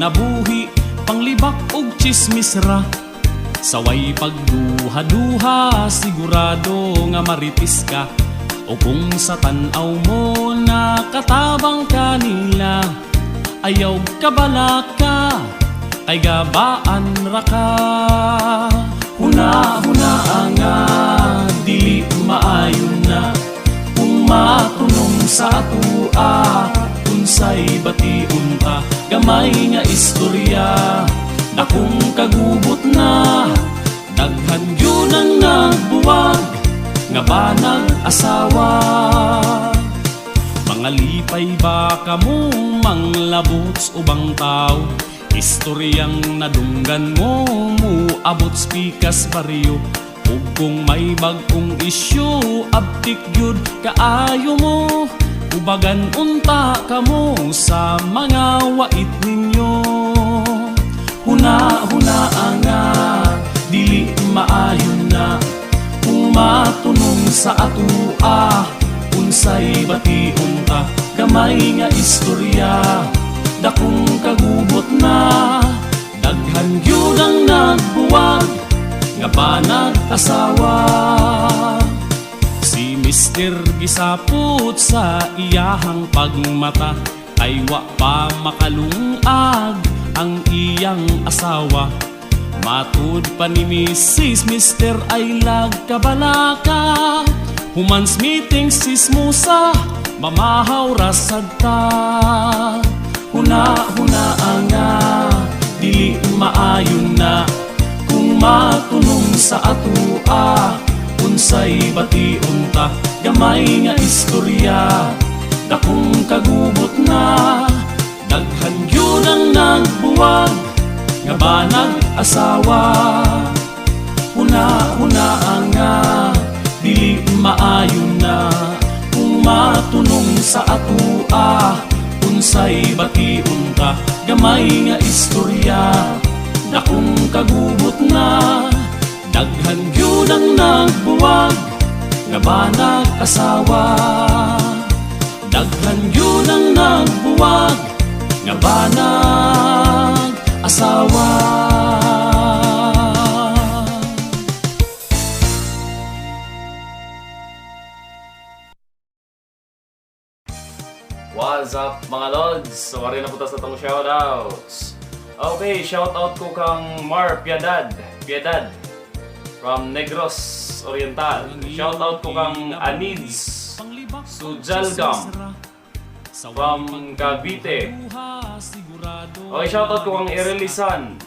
kinabuhi, panglibak og chismis ra. Saway pagduha-duha, sigurado nga maritis ka. O kung sa tan-aw mo nakatabang kanila, ayaw kabalaka, kay gabaan ra ka. Huna-huna nga dili maayo na kung matunong sa atua, unsay bation ta. Gamay nga istorya, dakong kagubot na. Daghan gyud ang nagbuwag nga banag asawa. Mga lipay ba kamo manglabot sa ubang tao? Istoryang nadunggan mo muabot sa pikas baryo. Ug kung may bag-ong isyu, abtik gyud kaayo mo. Ubagan unta kamo sa mga wait ninyo. Huna-huna nga dili maayo na kung matunong sa atua, unsay bation ta. Gamay nga istorya, dakong kagubot na. Daghan gyud ang nagbuwag nga banag asawa. Si Mister gisapot sa iyahang pagmata, kay wa pa makalungag ang iyang asawa. Matud pa ni Mrs. Mister ay lagkabalaka. Humans meeting sismusa, mamahaw rasad ta. Huna-huna nga dili maayo na kung matunong sa atua, unsay bation ta. Gamay nga istorya, dakong kagubot na. Daghan gyud ang nagbuwag nga banag asawa. Huna-huna nga dili maayo na kung matunong sa atua, unsay bation ta. Gamay nga istorya, dakong kagubot na. Daghan gyud ang nagbuwag nga banag asawa. Daghan gyud ang nagbuwag nga banag asawa. What's up, mga lods? So ari na punta sa atong shoutouts. Okay, shoutout ko kang Mar Piedad. Piedad from Negros Oriental. Shoutout ko kang Anids Sujalgam from Cavite. Okay, shoutout ko kang Erelisan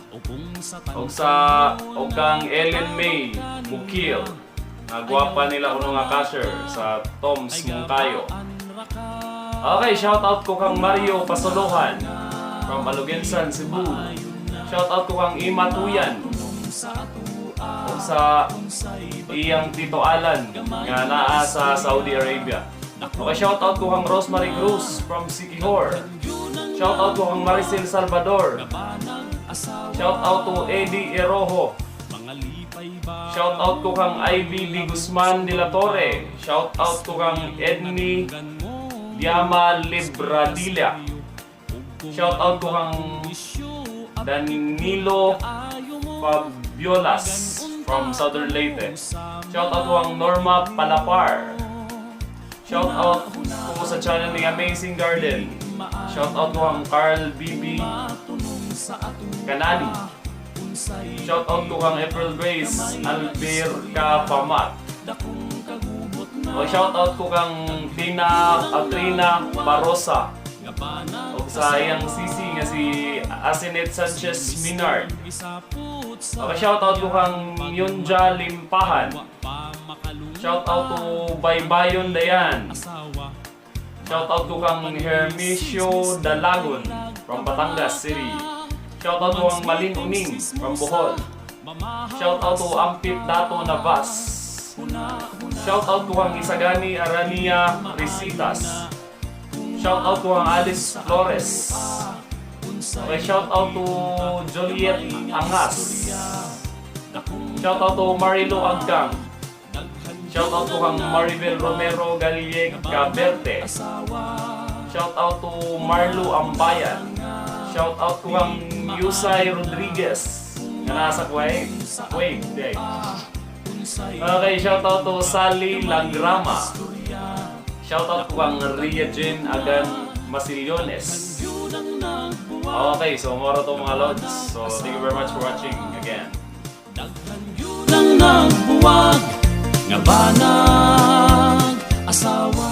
og kang Ellen May Bukil. Nga gwapa nila kuno nga cashier sa Toms Monkayo. Okay, shoutout ko kang Mario Pasolohan from Alugensan, Cebu. Shoutout ko kang Ima Tuyan ug sa iyang Tito Alan nga naa sa Saudi Arabia. Okay, shoutout ko kang Rosemary Cruz from Siquijor. Shoutout ko kang Maricel Salvador. Shoutout to Eddie Erojo. Shoutout ko kang Ivy D. Guzman de la Torre. Shoutout ko kang Edney Diama Libradilla. Shoutout ko kang Danilo Fabiolas from Southern Leyte. Shoutout ko kang Norma Palapar. Shoutout ko sa channel ni Amazing Garden. Shoutout ko kang Carl BB Kanani. Shoutout ko kang April Grace Alberca Pamat. O shoutout ko kang Tina Atrina Barosa. O sa iyang sisi nga si Asenet Sanchez Minard. O shoutout ko kang Yunja Limpahan. Shoutout to Baybayon Dayan. Shoutout ko kang Hermicio Dalagon from Batangas City. Shoutout to kang Malin Uning from Bohol. Shoutout to Ampit Dato Navas. Shoutout to kang Isagani Arania Risitas. Shoutout to kang Alice Flores. Okay, shoutout to Juliet Angas. Shoutout to Marilo Agkang. Shoutout to kang Maribel Romero Galleg Caberte. Shoutout to Marlo Ambayan. Shoutout ko kang Yusay Rodriguez nga nasa Kuwait. Kuwait, eh. Okay, shout out to Sally Langrama. Shout out ko kang Ria Jean Agan Masiliones. Okay, so mao ra to, mga lods. So thank you very much for watching again. Nang nagbuwag nga banag asawa.